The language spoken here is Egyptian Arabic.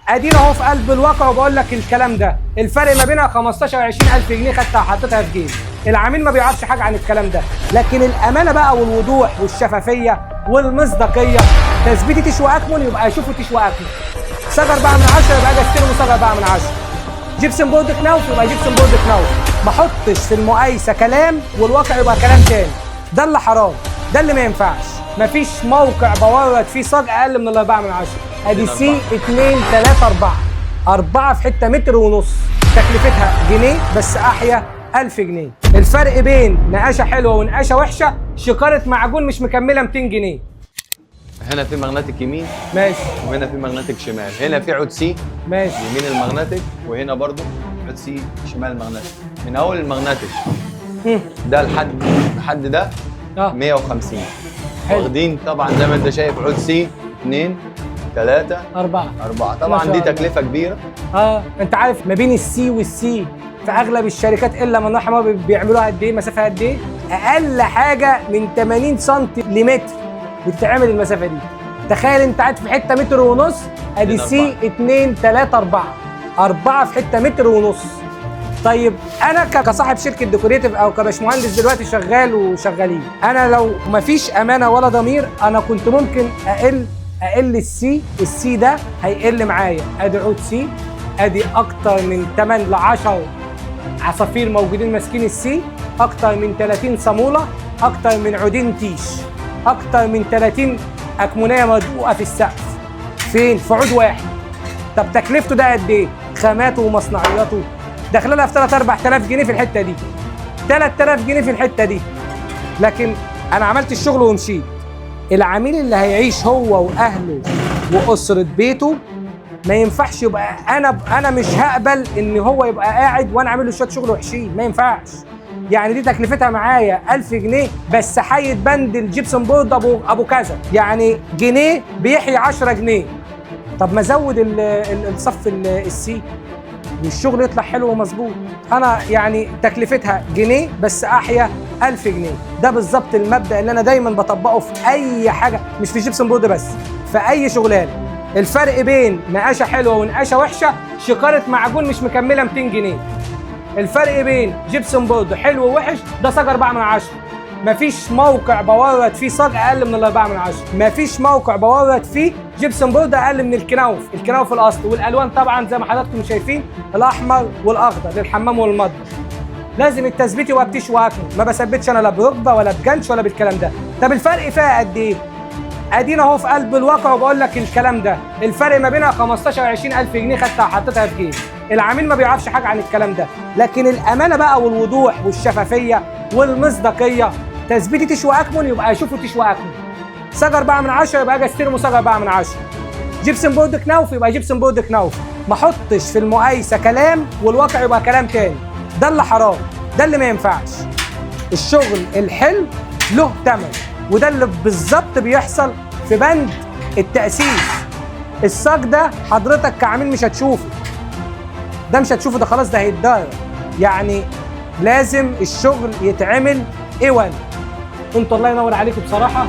ادينا اهو في قلب الواقع وبقول لك الكلام ده. الفرق ما بينها 15 20 الف جنيه، خدتها حطيتها في جيبي. العميل ما بيعرفش حاجة عن الكلام ده، لكن الامانة بقى والوضوح والشفافيه والمصداقيه. تثبيتي تيش واكمون يبقى اشوفه تيش واكمون. صاج 4 من 10 يبقى اجي استلمه صاج 4 من 10. gypsum board كناوف يبقى gypsum board كناوف. ما احطش في المقايسه كلام والواقع يبقى كلام تاني. ده اللي حرام، ده اللي ما ينفعش. مفيش موقع بورد فيه صاج اقل من 4 من 10. ادي C 2 3 4 4 في حتة متر ونص، تكلفتها جنيه بس احيا 1000 جنيه. الفرق بين نقاشه حلوة ونقاشه وحشة شكاره معجون مش مكملة 200 جنيه. هنا في magnetic يمين، ماشي. وهنا في magnetic شمال. هنا في عود C ماشي. يمين ال magnetic، وهنا برضو عود C شمال ال magnetic. من اول ال magnetic ده لحد ده 150. حلو. واخدين طبعا زي ما انت شايف عود C 2 3 4 4. ما طبعا شاء دي الله. تكلفة كبيره. انت عارف ما بين ال C وال C في اغلب الشركات الا من رحم الله بيعملوها قد ايه؟ مسافة قد ايه؟ اقل حاجة من 80 سم لمتر بتتعمل المسافة دي. تخيل انت قاعد في حتة متر ونص، ادي C 2 3 4 4 في حتة متر ونص. طيب انا كصاحب شركة decorative او كباشمهندس دلوقتي شغال وشغالين، انا لو مفيش امانه ولا ضمير انا كنت ممكن اقل ال C، ال C ده هيقل معايا. ادي عود C، ادي اكتر من 8 ل 10 عصافير موجودين ماسكين ال C، اكتر من 30 صاموله، اكتر من عودين تيش، اكتر من 30 اكمونيه مدقوقه في السقف. فين؟ في عود واحد. طب تكلفته ده قد ايه؟ خاماته ومصنعياته داخله لها في 3 4000 جنيه في الحتة دي، 3000 جنيه في الحتة دي. لكن انا عملت الشغل ومشيت. العميل اللي هيعيش هو واهله واسره بيته ما ينفعش يبقى انا مش هقبل ان هو يبقى قاعد وانا عامل له شوية شغل وحشين، ما ينفعش. يعني دي تكلفتها معايا 1000 جنيه بس، حيد بند ال gypsum board ابو كذا، يعني جنيه بيحيي 10 جنيه. طب ما ازود الصف ال C والشغل يطلع حلو ومظبوط. انا يعني تكلفتها جنيه بس احيا 1000 جنيه. ده بالظبط المبدا اللي انا دايما بطبقه في اي حاجة، مش في gypsum board بس، في اي شغلانة. الفرق بين نقاشه حلوة ونقاشه وحشة شكاره معجون مش مكملة 200 جنيه. الفرق بين gypsum board حلو ووحش ده صاج 4 من 10. مفيش موقع بورد فيه صاج اقل من 4 من 10. مفيش موقع بورد فيه gypsum board اقل من الكناوف، الكناوف الاصل. والالوان طبعا زي ما حضراتكم شايفين الاحمر والاخضر للحمام والمطبخ. لازم التثبيت يبقى بتيش واكل، ما بثبتش انا لا بركبه ولا بجنش ولا بالكلام ده. طب الفرق فيها قد ايه؟ ادينا اهو في قلب الواقع وبقول لك الكلام ده. الفرق ما بينها 15 20 الف جنيه، خدتها حطيتها في جيبي. العميل ما بيعرفش حاجة عن الكلام ده، لكن الامانة بقى والوضوح والشفافيه والمصداقيه. تثبيتي تيش واكمون يبقى اشوفه تيش واكمون. صاج 4 من 10 يبقى اجي استلمه صاج 4 من 10. gypsum board كناوف يبقى gypsum board كناوف. ما احطش في المقايسه كلام والواقع يبقى كلام تاني. ده اللي حرام، ده اللي ما ينفعش. الشغل الحلو له ثمن، وده اللي بالظبط بيحصل في بند التأسيس. الصاج ده حضرتك كعميل مش هتشوفه، ده مش هتشوفه، ده خلاص ده هيتضرر. يعني لازم الشغل يتعمل A1. انتوا الله ينور عليكم بصراحة.